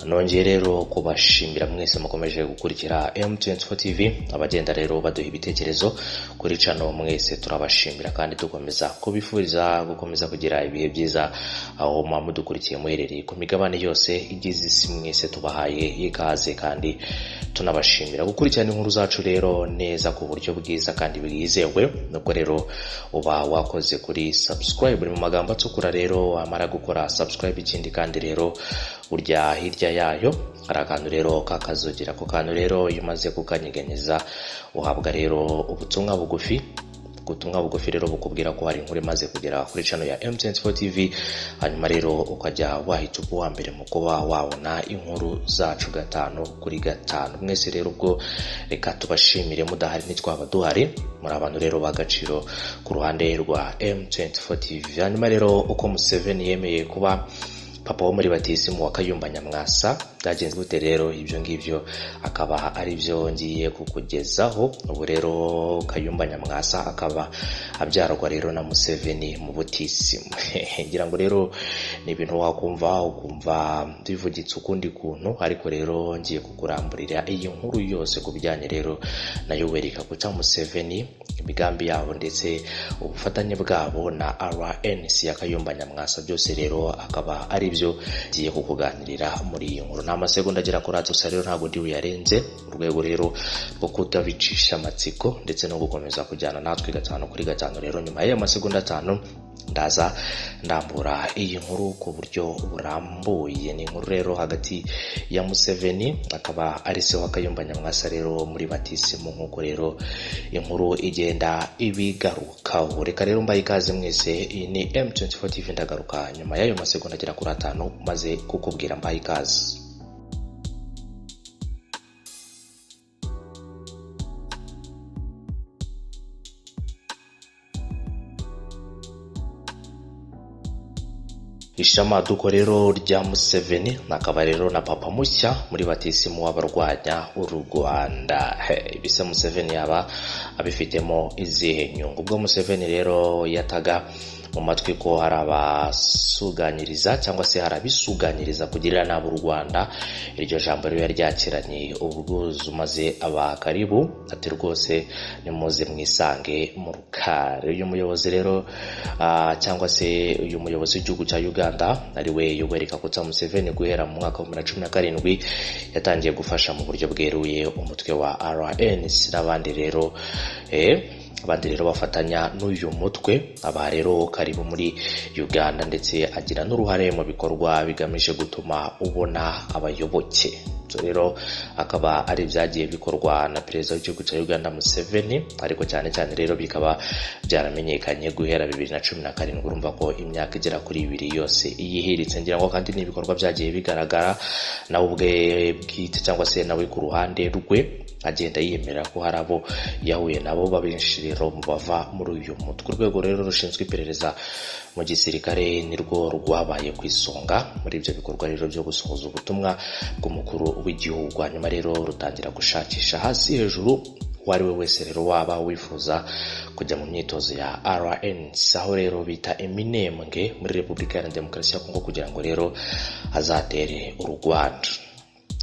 Nongeye rero kubashimira mwese mukomeje gukurikira M24 TV, abagenda rero baduha ibitekerezo kuri channel, mwese turabashimira kandi dukomeza kubifuriza gukomeza kugira ibihe byiza aho muba mudukurikiye muherereye ku migabane yose igize isi. Mwese tubahaye ikaze kandi tunabashimira gukurikirana inkuru zacu rero neza ku buryo bwiza kandi bwizewe. Nubwo rero uba wakoze kuri subscribe mu magambo atukura rero, wamara gukora subscribe, ikindi kandi rero burya hirya yayo hari akantu rero kakazogira. Ako kantu rero iyo umaze kukanyeganyeza uhabwa rero ubutumwa bugufi. Ubutumwa bugufi rero bukubwira ko hari inkuru imaze kugera kuri channel ya M24 TV, hanyuma rero ukajya wahita uba uwa mbere mu kuba wabona inkuru zacu gatanu kuri gatanu. Mwese rero ubwo reka tubashimire, mudahari ntitwaba duhari, muri abantu rero b'agaciro ku ruhande rwa M24 TV. Hanyuma rero uko Museveni yemeye kuba papa wo muri batisimu wa Kayumba Nyamwasa byagenze gute rero? Ibyo ngibyo akaba ari byo ngiye kukugezaho ubu. Rero Kayumba Nyamwasa akaba abyarwa rero na Museveni mu butisimu. Ngira ngo rero ni ibintu wakumva ukumva bivugitse ukundi kuntu, ariko rero ngiye kukuramburira iyi nkuru yose ku bijyanye rero na Yoweri Kaguta Museveni, imigambi yabo ndetse ubufatanye bwabo na RNC ya Kayumba Nyamwasa. Byose rero akaba ari byo ngiye kukuganirira muri iyi nkuru. Ni amasegonda agera kuri atatu rero, ntabwo ndi buyarenze, mu rwego rero rwo kutabicisha amatsiko ndetse no gukomeza kujyana natwe gatanu kuri gatanu. Rero nyuma y'aya masegonda 5 ndaza ndambura iyi nkuru ku buryo burambuye. Ni inkuru rero hagati ya Museveni akaba ari se wa Kayumba Nyamwasa rero muri batisimu, nk'uko rero inkuru igenda ibigarukaho. Reka rero mbaye ikaze mwese, iyi ni M24 TV. Ndagaruka nyuma y'ayo masegonda agera kuri 5 maze kukubwira. Mbaye ikaze. Ishamaduko rero rya Museveni akaba rero na papa mushya muri batisimu w'abarwanya u Rwanda. Ibise Museveni yaba abifitemo izihe nyungu? Ubwo Museveni rero yataga mu matwi ko hari abasuganyiriza cyangwa se hari abisuganyiriza kugirira nabi u Rwanda, iryo jambo rero yaryakiranye ubwuzu maze aba karibu, ati rwose nimuze mwisange mu rukari. Uyu muyobozi rero cyangwa se uyu muyobozi w'igihugu cya Uganda ari we Yoweri Kaguta Museveni, guhera mu mwaka wa 2017 yatangiye gufasha mu buryo bweruye umutwe wa RNC n'abandi rero abandi rero bafatanya n'uyu mutwe. Aba rero karibu muri Uganda ndetse agira n'uruhare mu bikorwa bigamije gutuma ubona abayoboke. Ibyo rero akaba ari ibyagiye bikorwa na perezida w'igihugu cya Uganda Museveni, ariko cyane cyane rero bikaba byaramenyekanye guhera 2017. Urumva ko imyaka igera kuri 2 yose iyihiritse. Ngira ngo kandi ni ibikorwa byagiye bigaragara nawe ubwe bwite cyangwa se nawe ku ruhande rwe agenda yiyemera ko hari abo yahuye nabo babenshi rero bava muri uyu mutwe. Urwego rero rushinzwe iperereza mu gisirikare nirwo rwabaye ku isonga muri ibyo bikorwa rero byo gusohoza ubutumwa bw'umukuru w'igihugu, hanyuma rero rutangira gushakisha hasi hejuru uwo ari we wese rero waba wifuza kujya mu myitozo ya RNC, aho rero bita Eminembwe muri Repubulika Iharanira Demokarasi ya Kongo, kugira ngo rero azatere u Rwanda.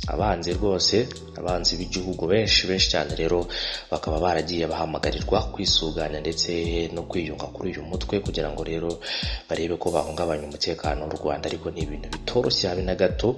Abanzi rwose, abanzi b'igihugu benshi benshi cyane rero bakaba baragiye bahamagarirwa kwisuganya ndetse no kwiyunga kuri uyu mutwe kugira ngo rero barebe ko bahungabanya umutekano w'u Rwanda. Ariko ni ibintu bitoroshye habe na gato,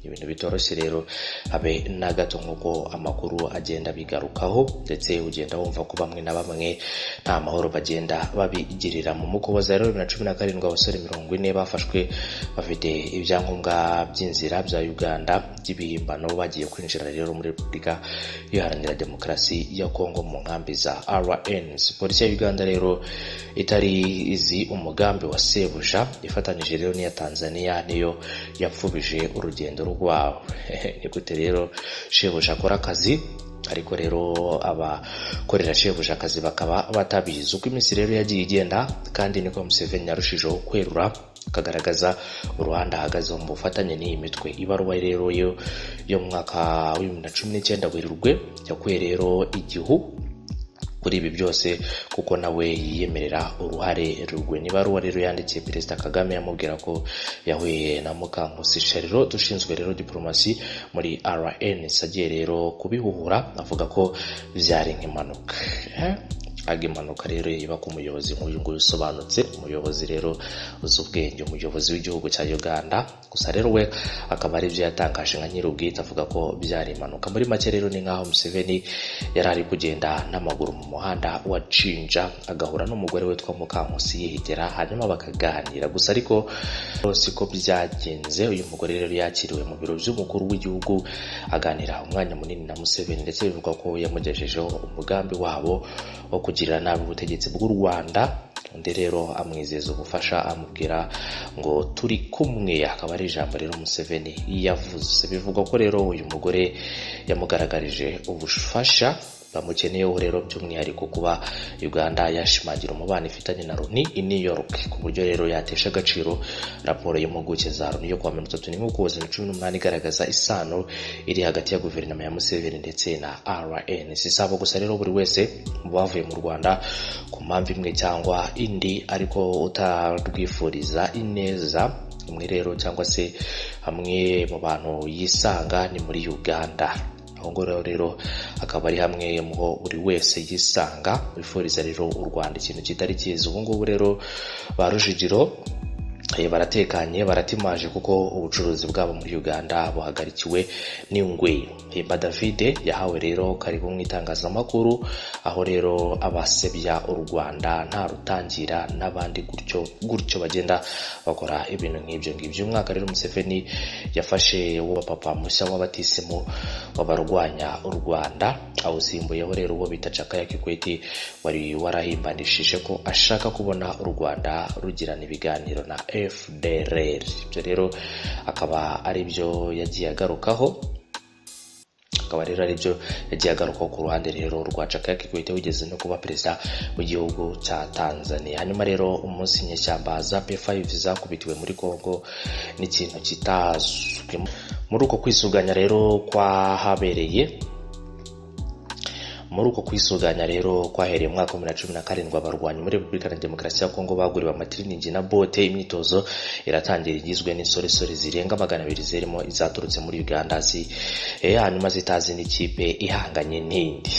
ibintu bitoroshye rero habe na gato, nk'uko amakuru agenda bigarukaho, ndetse ugenda wumva ko bamwe na bamwe nta mahoro bagenda babigirira. Mu Mukuboza rero 2017 abasore 40 bafashwe bafite ibyangombwa by'inzira bya Uganda by'ibihimbano, bagiye kwinjira rero muri Repubulika Iharanira Demokarasi ya Kongo mu nkambi za RNC. Polisi ya Uganda rero itari izi umugambi wa sebuja ifatanyije rero n'iya Tanzania niyo yapfubije urugendo rwabo. Ni gute rero shebuja akora akazi, ariko rero abakorera shebuja akazi bakaba batabizi? Uko iminsi rero yagiye igenda kandi niko Museveni yarushijeho kwerura akagaragaza uruhande ahagazeho mu bufatanye n'iyi mitwe. Ibaruwa rero yo mu mwaka wa 2019 Werurwe yakuye rero igihu Kuri ibi byose, kuko nawe yiyemerera uruhare rwe. Ni ibaruwa rero yandikiye Perezida Kagame amubwira ko yahuye na Mukankusi Charlotte ushinzwe rero diplomasi muri RNC, agiye rero kubihuhura avuga ko byari nk'impanuka. Aga impanuka rero iba ku muyobozi nk'uyu nguyu usobanutse, umuyobozi rero uzi ubwenge, umuyobozi w'igihugu cya Uganda. Gusa rero we akaba ari byo yatangaje nka nyir'ubwite, avuga ko byari impanuka. Muri make rero ni nk'aho Museveni yari ari kugenda n'amaguru mu muhanda wa Jinja, agahura n'umugore witwa Mukankusi yihitira, hanyuma bakaganira. Gusa ariko siko byagenze. Uyu mugore rero yakiriwe mu biro by'umukuru w'igihugu, aganira umwanya munini na Museveni, ndetse bivugwa ko yamugejejeho umugambi wabo wo kugirira nabi ubutegetsi bw'u Rwanda. Undi rero amwizeza ubufasha, amubwira ngo "Turi kumwe", akaba ari ijambo rero Museveni yavuze. Bivugwa ko rero uyu mugore yamugaragarije ubufasha bamukeneyeho rero, by'umwihariko kuba Uganda yashimangira umubano ifitanye na Loni i New York, ku buryo rero yatesha agaciro raporo y'impuguke za Loni yo kuwa 31 Ukuboza 2018, igaragaza isano iri hagati ya guverinoma ya Museveni ndetse na RNC. Si abo gusa rero, buri wese mu bavuye mu Rwanda ku mpamvu imwe cyangwa indi ariko utarwifuriza ineza, umwe rero cyangwa se hamwe mu bantu yisanga ni muri Uganda. Aho ngaho rero akaba ari hamwe muho buri wese yisanga wifuriza rero u Rwanda ikintu kitari cyiza. Ubu ngubu rero ba Rujugiro baratekanye, baratimaje, kuko ubucuruzi bwabo muri Uganda buhagarikiwe n'ingwe. Himba David yahawe rero karibu mu itangazamakuru, aho rero abasebya u Rwanda nta rutangira n'abandi gutyo gutyo bagenda bakora ibintu nk'ibyo ngibyo. Uyu mwaka rero Museveni yafashe uwo papa mushya w'abatisimu w'abarwanya u Rwanda, awusimbuyeho rero uwo bita Jakaya Kikwete wari warahimbanishije ko ashaka kubona u Rwanda rugirana ibiganiro na FDLR. Ibyo rero akaba ari byo yagiye agarukaho, akaba rero ari byo yagiye agarukaho ku ruhande rero rwa Jakaya Kikwete wigeze no kuba perezida w'igihugu cya Tanzania. Hanyuma rero umunsi inyeshyamba za P5 zakubitiwe muri Congo n'ikintu kitazwi. Muri uko kwisuganya rero kwahabereye, muri uko kwisuganya rero kwahereye mu mwaka wa 2017, abarwanyi muri Repubulika ya Demokarasi ya Kongo baguriwe amatiriningi na bote. Imyitozo iratangira, igizwe n'insoresore zirenga 200, zirimo izaturutse muri Uganda zi hanyuma zitazi n'ikipe ihanganye n'indi.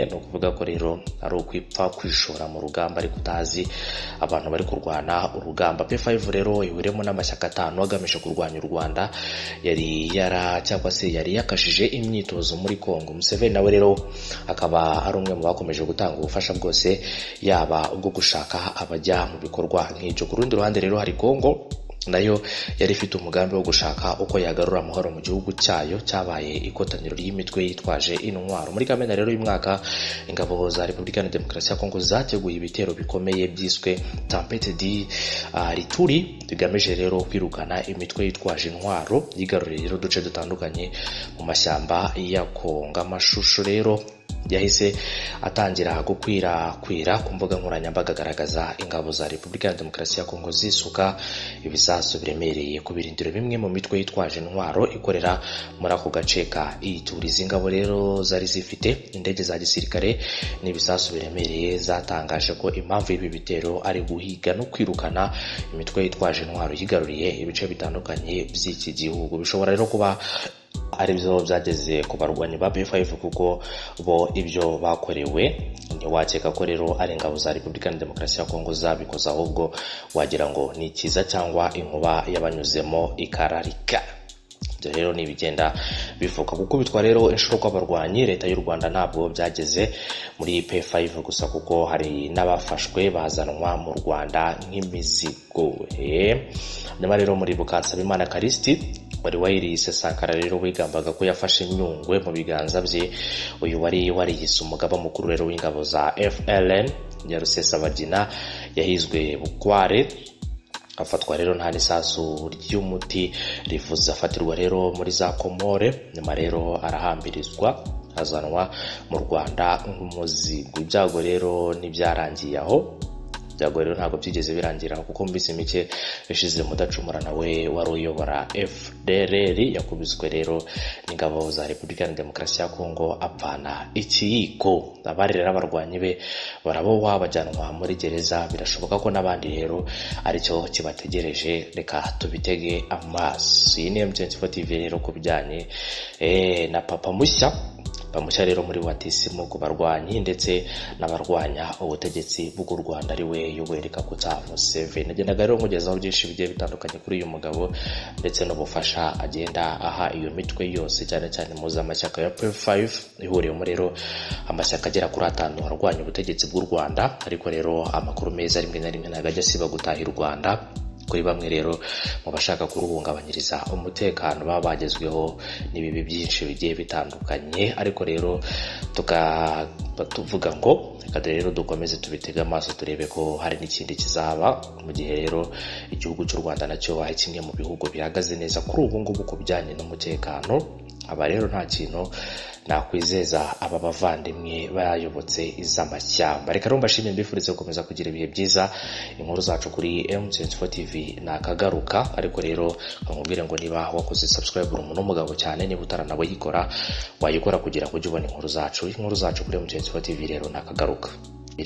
Ni ukuvuga ko rero ari ukwipfa kwishora mu rugamba ariko utazi abantu bari kurwana urugamba. P5 rero ihuriyemo n'amashyaka atanu agamije kurwanya u Rwanda, yari yara cyangwa se yari yakashije imyitozo muri Kongo. Museveni nawe rero akaba ari umwe mu bakomeje gutanga ubufasha bwose, yaba ubwo gushaka abajya mu bikorwa nk'ibyo. Ku rundi ruhande rero hari Kongo nayo yari ifite umugambi wo gushaka uko yagarura amahoro mu gihugu cyayo cyabaye ikotaniro ry'imitwe yitwaje intwaro. Muri Kamena rero uyu mwaka, ingabo za Repubulika ya Demokarasi ya Kongo zateguye ibitero bikomeye byiswe Tempête di Ituri, bigamije rero kwirukana imitwe yitwaje intwaro yigaruriye rero uduce dutandukanye mu mashyamba ya Kongo. Amashusho rero yahise atangira gukwirakwira ku mbuga nkoranyambaga agaragaza ingabo za Repubulika ya Demokarasi ya Kongo zisuka ibisasu biremereye ku birindiro bimwe mu mitwe yitwaje intwaro ikorera muri ako gace ka Ituri. Izi ngabo rero zari zifite indege za gisirikare n'ibisasu biremereye, zatangaje ko impamvu y'ibi bitero ari guhiga no kwirukana imitwe yitwaje intwaro yigaruriye ibice bitandukanye by'iki gihugu. Bishobora rero kuba aribyo byageze ku barwanyi ba P5, kuko bo ibyo bakorewe ntiwakeka ko rero ari ingabo za Repubulika ya Demokarasi ya Kongo zabikoze, ahubwo wagira ngo ni ikiza cyangwa inkuba yabanyuzemo ikararika. Ibyo rero ni ibigenda bivuka gukubitwa rero inshuro kw'abarwanyi leta y'u Rwanda ntabwo byageze muri P5 gusa, kuko hari n'abafashwe bazanwa mu Rwanda nk'imizigo. Nyuma rero muri Nsabimana Callixte wari wayiriyise Sankara rero wigambaga ko yafashe Nyungwe mu biganza bye, uyu wari wariyise umugaba mukuru rero w'ingabo za FLN ya Rusesabagina, yahizwe bukware, afatwa rero nta n'isasu ry'umuti rivuze, afatirwa rero muri za Komore, nyuma rero arahambirizwa azanwa mu Rwanda nk'umuzigo. Ibyago rero ntibyarangiye aho. Ibyago rero ntabwo byigeze birangira, kuko mu minsi mike ishize Mudacumura nawe wari uyobora FDLR yakubiswe rero n'ingabo za Repubulika ya Demokarasi ya Kongo, apfana ikiyiko. Abari rero abarwanyi be barabohwa, bajyanwa muri gereza. Birashoboka ko n'abandi rero aricyo kibategereje, reka tubitege amaso. Iyi ni M24 TV rero ku bijyanye na papa mushya, bamushya rero muri batisimu ku barwanyi ndetse n'abarwanya ubutegetsi bw'u Rwanda, ari we Yoweri Kaguta Museveni. Nagendaga rero nkugezaho byinshi bigiye bitandukanye kuri uyu mugabo ndetse n'ubufasha agenda aha iyo mitwe yose, cyane cyane impuzamashyaka ya P5 ihuriyemo rero amashyaka agera kuri 5 arwanya ubutegetsi bw'u Rwanda. Ariko rero amakuru meza rimwe na rimwe ntabwo ajya asiba gutaha i Rwanda kuri bamwe rero mu bashaka kuruhungabanyiriza umutekano, baba bagezweho n'ibibi byinshi bigiye bitandukanye. Ariko rero tukaba tuvuga ngo reka rero dukomeze tubitege amaso, turebe ko hari n'ikindi kizaba, mu gihe rero igihugu cy'u Rwanda nacyo ari kimwe mu bihugu bihagaze neza kuri ubu ngubu ku bijyanye n'umutekano. Aba rero nta kintu nakwizeza aba bavandimwe bayobotse iz'amashyamba. Reka rero mbashimire, mbifurize gukomeza kugira ibihe byiza. Inkuru zacu kuri M24 TV nakagaruka. Ariko rero nkubwire ngo niba wakoze subscribe uri umuntu w'umugabo cyane, niba utaranayikora wayikora kugira ngo ujye ubona inkuru zacu. Inkuru zacu kuri M24 TV rero nakagaruka.